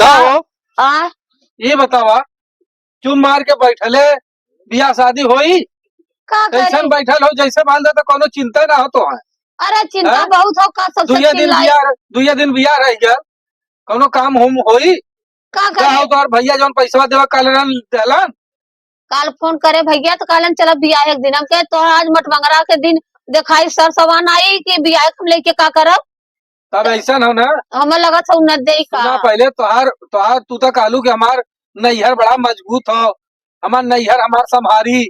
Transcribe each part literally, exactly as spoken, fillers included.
का हो? आ? ये बतावा, चुप मार के बैठले, बियाह शादी होई? का करी? कैसन बैठल हो, जैसे मान लो तो कोनो चिंता ना हो तो है। अरे चिंता हैं? बहुत हो का, सबसे दुइये दिन चिल्लाई। बियाह, दुइये दिन बियाह रह गया, कोनो काम होम होई? का का करे? हो तोहर भैया जौन पैसवा देवा काल रहन देलन? काल फोन करे भैया तो कहलन चलो बियाह एक दिन। हम कहे तोहर आज मटमंगरा के दिन देखाई सर सवान आई कि बियाह के हम लेके का करब? तब ऐसन हो ना, हमें लगत है उन्नत देई का। सुना पहले, तोहार, तोहार, तू तो कहलू कि हमार नैहर बड़ा मजबूत हो, हमार नैहर हमार संभारी,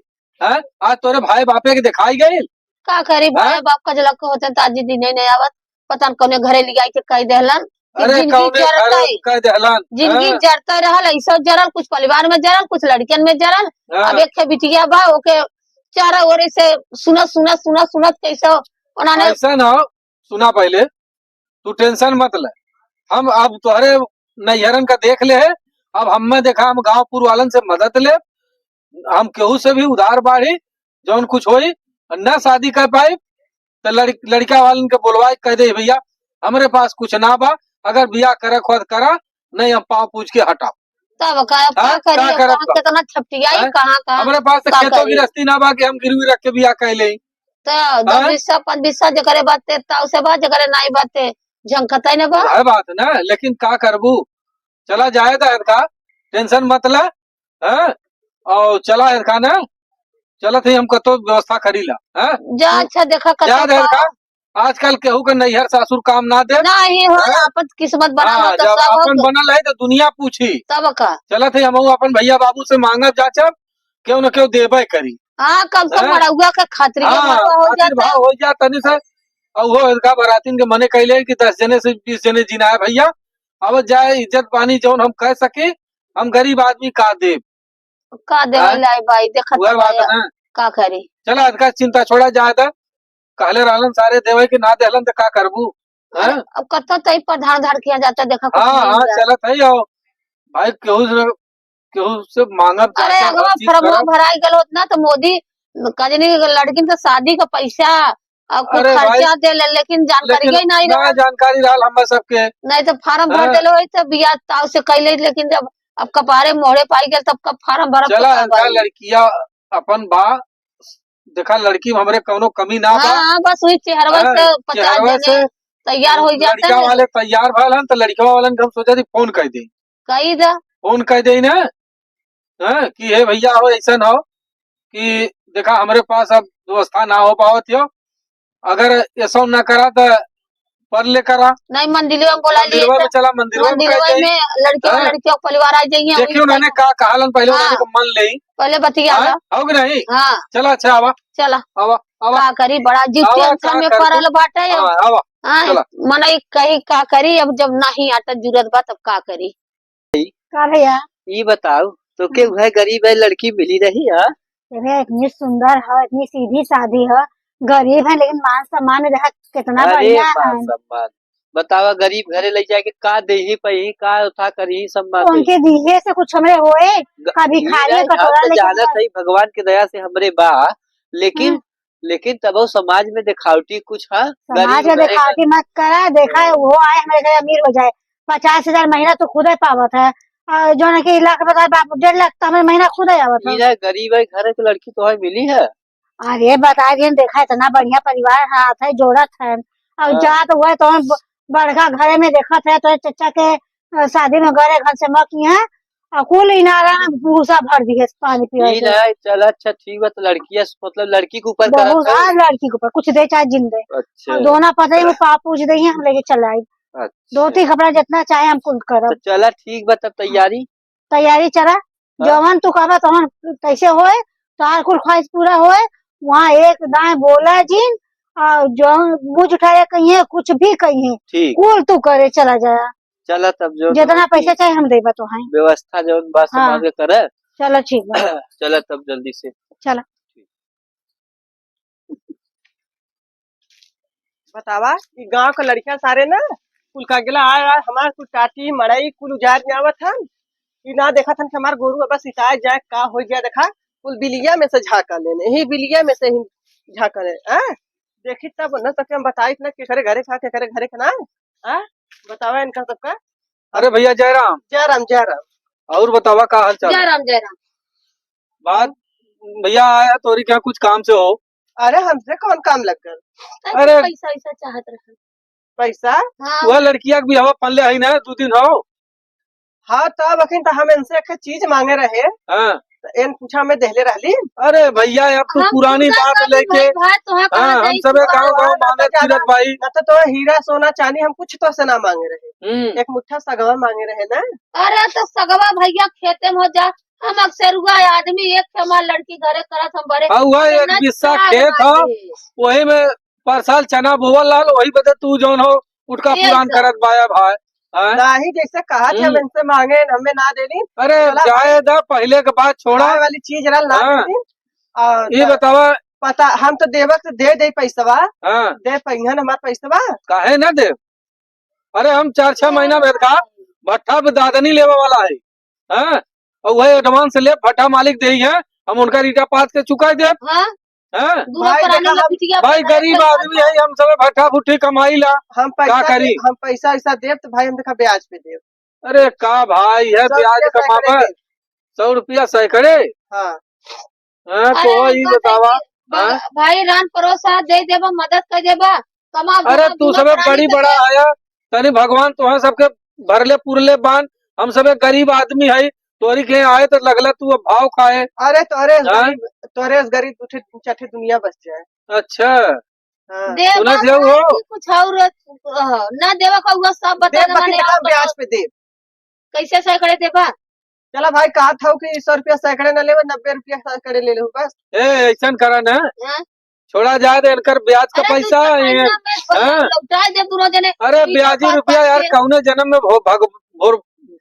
हैं? आज तोरे भाई बापे के दिखाई गइल। का करी, भाई हैं? बाप का झलक होते तो आज दिन ही नहीं आवत। पता न कौने घरे लिया के कह देहलन कि अरे जिंदगी कौने जरत घर है। कह देहलन, जिंदगी हैं? जरत रहल, ऐसा जरल, कुछ परिवार में जरल, कुछ लड़कियन में जरल। हाँ। अब एक ठे बिटिया बा, ओके चारों ओर से सुनत, सुनत, सुनत, सुनत कैसे उन्होंने ऐसा ना हो, सुना पहले, तू टेंशन मत ले। हम अब तोहरे नैहरन का देख ले है, अब हमें देखा, हम गांव पुर वालन से मदद ले, हम केहू से भी उधार बाढ़ी, जौन कुछ होई, न शादी कर पाई, तो लड़-, लड़का वालन के बोलवाए, कह दे, "भैया, हमरे पास कुछ ना बा, अगर बियाह करे खुद करा, नहीं हम पाँव पूछ के हटाओ।" तब का, अब का हाँ? करी, का अब करब कहाँ, का? कितना छपटियाई, हाँ? कहाँ, कहाँ? हमरे पास तो का खेतो करी? गिरस्ती ना बा कि हम गिरवी रख के बियाह कर ले। तो दस हाँ? बीसा, पाँच बीसा जेकरे बाते, ताऊ से बात, जेकरे नाई बाते, झंखतई न बा। वह बात ना, लेकिन का करबू? चला जाए दा इनका, टेंशन मत ला, हाँ? और चला इनका ना, चलत ही हम कतो व्यवस्था करी ला, हाँ? जा, अच्छा, देखा कतो जा दा का। इनका, आजकल केहू के नैहर सासुर काम ना दे। नहीं हो, हाँ? आपन किस्मत बना हाँ, लो तो जब सब आपन होत। बनल है तो दुनिया पूछी। तब का? चलत ही हमहू अपन भैया बाबू से मांगब जाचब, केहू न केहू देबे करी। हाँ, कम से कम हैं? मड़उआ के खातिर के हाँ, मड़उआ हो खातिर जाता। भाव हो जा तनी से। और वो इनका बरातिन के मने कहले कि दस जने से बीस जने जिना है भैया, अब जाए इज्जत पानी जौन हम कह सके, हम गरीब आदमी का देब। का देवे हैं? लाई भाई, देखत वह बात भैया, है ना। का करी? चला, इनका चिंता छोड़ा जाए था। कहले रहलन सारे देवे कि ना देहलन तो का करबू? अरे, हैं? अब कत्तो तई पर धाड़ धाड़ किया जाता, देखा कुछ हाँ, नहीं हाँ, हुआ। चलत है, और भाई केहू से, केहू से मांगब अरे, जाचब, अगवा हर चीज फरमवा करब। भराई गल होत ना, तो मोदी का जानी लड़किन के शादी का पैसा और कुछ अरे भाई, खर्चा दे ले, लेकिन जानकारी लेकिन ही नहीं ना रहा। जानकारी रहल हमें सबके। नहीं तो फार्म भर हाँ। देले होई तो बियाह ताऊ से कैले, लेकिन जब अब कपारे मोहरे पाई गल, तब कब फार्म भरब तो चला, कब इनका आई? लड़किया अपन बा, देखा, लड़की में हमरे कौनो कमी ना बा। हाँ, हाँ, बस वही चेहरवा हाँ, से पचास चेहरवा जने से तैयार हो जाते लड़का हैं। वाले तैयार भल हन, तो लड़का वालन के हम सोचा थी फोन कर दे। कही दा। फोन कर दे ना, हाँ, कि हे भैया हो, ऐसन हो कि देखा, हमरे पास अब व्यवस्था ना हो पावत हो, अगर ऐसा ना करा तो पर ले करा। नहीं, मंदिरवा में बोला लिए मंदिरवा में तो चला, मंदिरवा में मंदिरवा कह जाई। में लड़के और हाँ। लड़कियों का परिवार आ जाइए, देखियो वही उन्होंने कही। का कहलन, पहले उन्होंने हाँ। को मन ले। पहले बतिया हाँ, ला। हो कि नहीं? हाँ। चला, अच्छा, आवा। चला। आवा, आवा। का करी, बड़ा जीव आवा, tension का में करबू? पड़ल बाटे। हाँ, आवा। हाँ, चला। मनई कही का करी, अब जब नाही आटा जुरत बा, तब का करी? का भैया? ई बताओ, तोके हाँ। उहे गरीब है लड़की मिली रही है? अरे, इतनी सुंदर है, इतनी सीधी सादी है, गरीब है लेकिन मान सम्मान में देखा कितना अरे, बढ़िया मान है। सम्मान। बतावा, गरीब घरे ले जाके का देही पही, का उठा करही सम्मान में? उनके दिहे से कुछ हमरे होए, ग-, का भिखारी ई नहीं, हम कटोरा तो लेके जानत जाए। हई, भगवान के दया से हमरे बा, लेकिन हाँ। लेकिन तबो समाज में देखावटी कुछ, हाँ, समाज गरीब में घरे देखावटी मत करा, देखा है, हाँ। वो आए हमारे घर अमीर हो जाए, पचास हजार महीना तो खुदे पावत है, और जो ना कि लाख बता बाप, डेढ़ लाख तो हमारे महीना खुदे आवत है। ई रहे गरीब है घर के लड़की तो है मिली है। अरे बता दिन देखा, इतना बढ़िया परिवार हाथ है, जोड़त है, और हाँ। जात हुआ तो हम ब-, बड़का घरे में देखत है, तो चचा के अ, शादी में गए घर से मक यहाँ, और कुल इनारा में भूसा भर दिए पानी पिए ई के। नहीं, चल अच्छा ठीक बा, तो लड़किया से, मतलब लड़की के ऊपर करत बहुत, है? हाँ, लड़की के ऊपर, कुछ दे चाहे जिन दे। अच्छा। और दोनों पता ही वो पाँव पूछ दे, हम लेके चल आई। अच्छा। धोती कपड़ा जितना चाहे हम कुल करब। तो चला ठीक बा, तब तैयारी? तैयारी चला, हाँ। जवन तू कहबा तवन कैसे होए, तोहार कुल ख्वाहिश पूरा होए, वहाँ एक दाएं बोला जिन, और जो मुझ उठाए कहिए, कुछ भी कहिए, ठीक। कुल तू करे चला जाया। चला तब जो जितना भी पैसा चाहे हम देबा तोहाई। व्यवस्था जौन बा हाँ। समाज के करे। चला ठीक बा। चला तब जल्दी से। चला। बतावा, ई गांव के लड़कियां सारे ना, कुल का गेला आय, आय, हमार कुल टाटी, मड़ई, कुल उजाड़ के आवत हन। ई ना देखत हन कि हमार गोरू अब सिताए जाए, का हो जाए, देखा, कुल बिलिया में से झांका लेने, ही बिलिया में से ही झांका लेने, हैं? देखी तब न, तब हम बताई ना, केकरे घरे का, केकरे घरे का ना, हैं? बतावा इनका सबका। अरे भैया, जय राम। जय राम, जय राम। और बतावा, का हाल चाल? जय राम, जय राम। बात, भैया आया तोरी के यहाँ कुछ काम से हो? अरे, हमसे कौन काम लग गल? अरे, अरे। पैसा, पैसा चाहत रहे। पैसा? हाँ। वह लड़किया के बियाह पनले है ना, दो दिन हो। हाँ, तब अखिन त हम इनसे एक चीज मांगे रहे। हाँ। त इन कुछ हमें देहले रहली। अरे भैया, अब तू हम पुरानी बात लेके, भाई, भाई, तोहे कहा हाँ, हम जाई, सबे तू गाँव, गाँव मांगे फिरत भाई। ना तो, तो हीरा, सोना, चांदी हम कुछ तो से ना मांगे रहे। हम्म। एक मुट्ठा सगवा मांगे रहे ना। अरे तो सगवा भैया खेते में हो जा, हम अक्सरुआ आदमी, एक हमार लड़की घरे करत हम बड़े। हाँ, वह एक बिस्सा खेत हो, वही में पर साल चना बोवल लाल, वही बदे तू जौन हो उठका पुरान करत बाया भाई। हाँ? नाही, जैसे कहा थे, हम हम्म। इनसे मांगे, हमें ना देनी। अरे, चला जाए भाई। दा, पहले के बात छोड़ा। खाए वाली चीज रहल ना हाँ। देनी। और ये बतावा। पता, हम तो देवत दे दे पैसवा। हाँ। दे पहियन हमार पैसवा। काहे ना दे? अरे, हम चार छह महीना में का भट्ठा पे दादनी लेवे वाला है। हाँ? और वही advance ले, भट्ठा मालिक दे ही है, हम उनका ईटा पात के चुका दे। हाँ? हैं? दू भाई, परानी देखा, लपिटिया भाई, पकड़ा गरीब के आदमी है, हम सब भट्ठा भुट्ठी कमाई ला। हम का पैसा करी? दे-, हम पैसा ऐसा देब तो भाई हम देखा ब्याज पे देब। अरे का भाई है, सौ ब्याज रुपया कमावे? सैकड़े देब। सौ रुपया सैकड़े? हाँ। हाँ, अरे तो ई ऐसा बतावा, नहीं कि हाँ? भाई रान परोसा दे देबा, मदद कर देबा, कमा अरे धमा तू दूनो सबे परानी बड़ी बड़ा आया, तनी भगवान तोहे सबके भरले पुरले बान, हम सबे गरीब आदमी है, तोरी के आए तो लगला तू अब भाव खाए। अरे तोरे से हाँ? गरीब, तोरे से गरीब दू ठे, चार ठे दुनिया बस जाए। अच्छा। हाँ। देबा सुनत हऊ हो? कि कुछ और, अ, ना देबा का हुआ सब बता दे, दे, बाकी माने कितना आप ब्याज बताओ। पे दे। कैसे सैकड़े देबा? चला भाई, कहत हऊ कि सौ रुपया सैकड़े ना लेबे, नब्बे रुपया सैकड़े ले लेहू बस। ए, ऐसन करा ना। हाँ? छोड़ा जाए दे, इनकर ब्याज का अरे, पैसा दूसरा है। महीना में छोड़ हाँ? लौटा दे दूनो जने। अरे, ई ब्याजी सब रुपया बात यार, के। कौने जन्म में भो-, भग-, भोर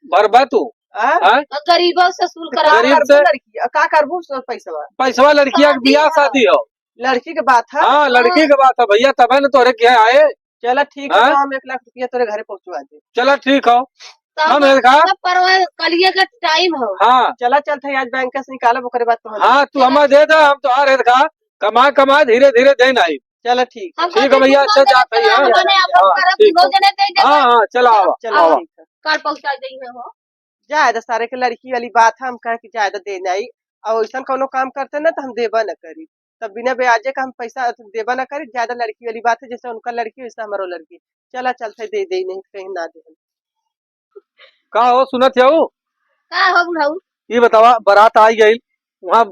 भरबा तू? हाँ? हाँ? और गरीबों से सुन करा। का गरीब करबू से? लड़की, का करबू सो पैसवा? पैसवा लड़किया के शादी बियाह है। शादी हो। लड़की के बात है। हाँ, लड़की हाँ। के बात है भैया, तबे न तोरे के आए। चला ठीक है, हाँ? तो हम एक लाख रुपया तोरे घरे पहुँचवा दे। चला ठीक हो। तो हम हम एक, हाँ? सब परवा कलिए के टाइम हो। हाँ। चला चलत है, आज बैंक से निकालब, ओकरे बाद तो हम हाँ, तू चला हमें ठीक। दे दे, हम तो आ रहे था, कमा कमा धीरे धीरे दे नहीं। चला ठीक है। हम ठीक है कहते भैया, हैं, अच्छा जात है, हाँ। मने अपन हाँ, करब, ठीक दो है। जने दे देबे। हाँ, हाँ, चला आवा, चला आवा। ठीक है। कल पहुँचा देंगे हो। जाए द सारे के लड़की वाली बात है, हम कहे कि जाए द दे नहीं, और ऐसन कौनो काम करते ना तो हम देबा न करी, तब बिना ब्याजे का हम पैसा देबा न करी, जाए द लड़की वाली बात है, जैसे उनका लड़की वैसे हमारो लड़की, चला चलते दे दे, नहीं तो कहीं ना दे। का हो सुनत हऊ? का हो बुढ़ऊ? ये बतावा, बारात आई गई, वहाँ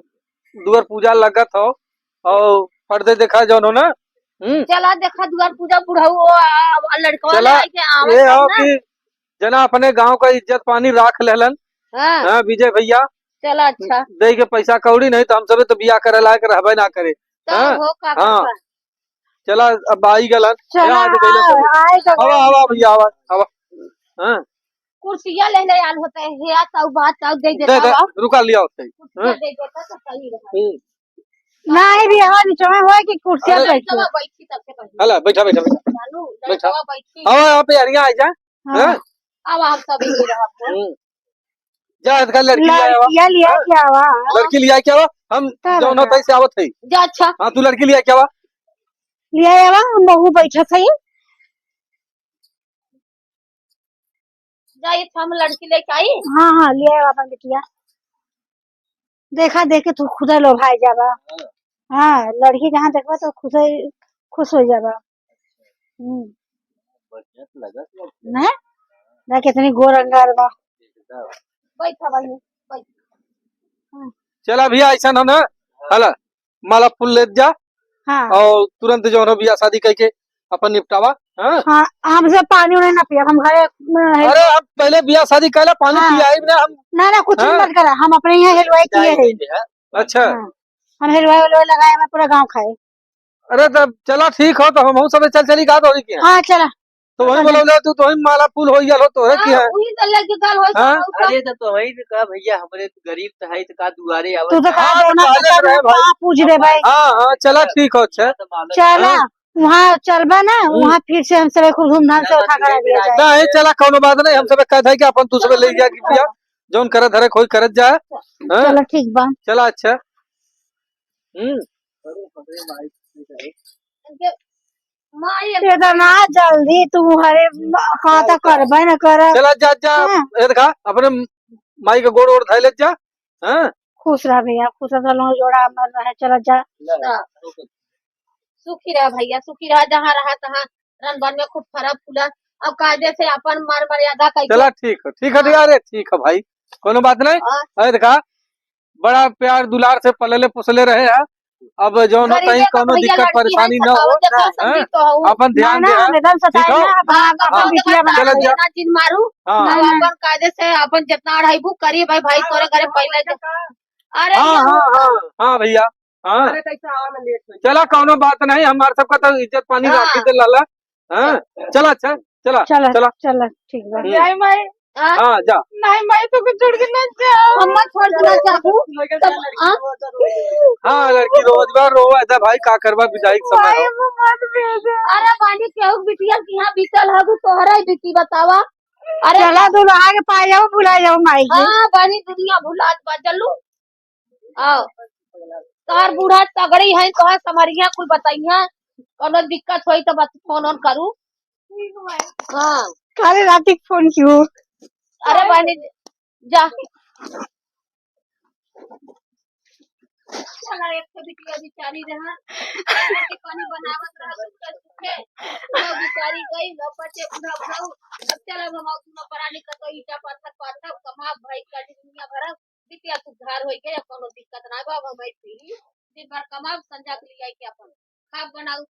दुआर पूजा लगत हो और पर्दे देखा जौन हो ना, हम्म। चला देखा दुआर पूजा बुढ़ऊ, आ, आ, लड़कवा चला, ले आके आवे ये तब हो ना। कि जना अपने गांव का इज्जत पानी राख लेलन। हाँ। हाँ, विजय भैया। चला, अच्छा। दे के पैसा कौड़ी नहीं तो हम सबे तो बियाह करे लायक रहबे ना करे। तब हाँ? हो का हाँ। करबा? चला, अब आई गलन। चला, ए, आ गइले सब। आए, आए तो हवा, हवा भैया, हवा, हवा। हाँ। कुर्सिया ले ले आल होते हैं, हे आ ताऊ बात ताऊ दे दे, देता दे, बा। रुका लिया होते हैं। कुर्सिया हाँ? दे देता तो सही रहा। हम्म। नाही भी हवा नीचे में होए कि कुर्सिया अरे। बैठ के। लड़कवा बैठी तब से पहले। हला, बैठा, बैठा, बैठा। जानू, बैठा। लड़कवा बैठी। हवा, यहाँ पे यारियाँ आ जा। हाँ। हाँ? अब हम सब ही रहा। हम्म। जा, इधर लड़की ले आवा। लड़किया लिया हाँ? क्या हुआ? लड़की लिया क्या हुआ? हम का जौन लड़का? होता है से आवत है। जा, अच्छा। हाँ, तू लड़की लिया क्या हुआ? लिया आवा, हम बहू बैठत है। जा, ये हम लड़की लेके आई। हाँ, हाँ, लिया आवा अपन बिटिया। देखा देख के तू खुदे लोभाए जाबा। हाँ, लड़की जहाँ देखबा तो खुदे खुश हो जाबा। हम्म। बढ़िया तो लगा। ना? ना, कितनी गोर अंगार बा। बैठा भाई, बैठ। चला भैया, ऐसा हो ना, हला, माला फूल ले जा हाँ। और तुरंत जौन हो बियाह शादी करके अपन निपटावा। हाँ? हाँ, हमसे पानी उनी ना पिया, हम घरे में है। अरे, हम पहले बियाह शादी कर ले, पानी हाँ। पियाई ना हम। ना, ना, कुछ हाँ? मत करा, हम अपने यहाँ हलवाई किए हैं। अच्छा। हाँ। हम हलवाई उलवाई लगाए, हमें पूरा गाँव खाए। अरे, तब चला ठीक हो, तो हमहू सबे चल चली का तोरी के? हाँ, चला। तो वही चला। बोलौले तू, तो वही माला फूल हो गया हो, तोरे की हाँ, है? वही तो लेके गल हो, हाँ? सब अरे, तो, तो वही तो कहा, भैया, हमरे तो गरीब तो है, तो का दुआरे आवत तू तो है? कहा हाँ, तो दोना पहले पता रहे ना, भाई। कहाँ पूछ दे भाई। हाँ, हाँ, चला ठीक हो, अच्छा। तो मालूम चला, है। वहाँ चलबा ना, हम्म। वहाँ फिर से हम सब खूब धूमधाम से चला, उठा करा धीरे दिया धीरे जाए। नहीं, चला, कौनो बात नहीं, हम सब कह दे कि अपन तू सब ले जा कि भैया, जौन करे धरे कोई करत जाए। हाँ? चला, ठीक बा। चला, अच्छा। हम्म। माई, इतना जल्दी तू हरे म-, का तो करबे न कर। चला जा, जा, हाँ। ये देखा, अपने माई के गोड़ ओड़ धइले जा। हाँ। खुश रह भैया, खुश रह, दोनों जोड़ा अमर रहे, चला जा। हाँ। सुखी रह भैया, सुखी रह, जहाँ रहा तहाँ रन बन में खूब फरा फूला, अब कायदे से अपन मान मर्यादा करके। चला ठीक है, ठीक है, ठीक है, अरे ठीक है भाई, कोनो बात नहीं। हाँ। अरे देखा, बड़ा प्यार दुलार से पलले पोसले रहे हैं, अब जौन गरीबे होता ही का कोनो भैया दिक्कत लड़की है, परेशानी न हो, सतावत देखा, हाँ? समझी तो हूँ। अपन ध्यान ना, दे, ना, एकदम ठीक सताए हो? ना, अपन, हाँ, अपन हाँ। बिटिया बना चला ले। जा। ना जिन मारू, हाँ। ना, अब ना। अपन कायदे से अपन जितना अढ़ाई बुक करिए भाई, भाई तोरे घरे पहले तो। अरे हाँ, ये हाँ, हाँ, हाँ भैया, हाँ। अरे कैसे आवा ना लेट हो। चला, कौनो बात नहीं, हमार सबका तो इज्जत पानी हाँ। राखी दे लाला। हाँ, चला, अच्छा, चला, चला, चला। चला, ठीक बा। हम्म। जाए माई। हाँ? हाँ, जा। नहीं माई, तो कुछ छोड़ के ना जाओ। हम मत छोड़ के ना जाबू। तब, हाँ? हाँ, लड़की रोज बार रोवा था भाई, का करबा, विदाई के समय माई, हो। वो मत भेजा। अरे बानी, केहू बिटिया के यहाँ बीतल है, वो तोहरा ही बीती, बतावा। अरे चला, दुल्हा के पाए जाओ, भुला जाओ माई के। हाँ, बानी, दुनिया भुला बा, चलू। आओ। तोहर बूढ़ा तगड़ी है, तोहर समरिया कुल बतइया, कौनो दिक्कत होई तो बस फोन ओन करू। हाँ। काले रात के फोन कियो। अरे बहनी, जा। चला, एक तो बिटिया बिचारी रहा, रोटी पानी बनावत रहा, दुखे सुखे, वो बिचारी गई, लो बचे बूढ़ा बुढ़ऊ। अब चला, हम और दोनों परानी का तो ईटा पत्थर, पत्थर कमा भाई का दुनिया भरा। बिटिया तू उद्धार होई गया, कोनो दिक्कत ना बा। अब हम आई पीढ़ी दिन भर कमाब, संझा के लिए आई के अपन खाब बनाऊ,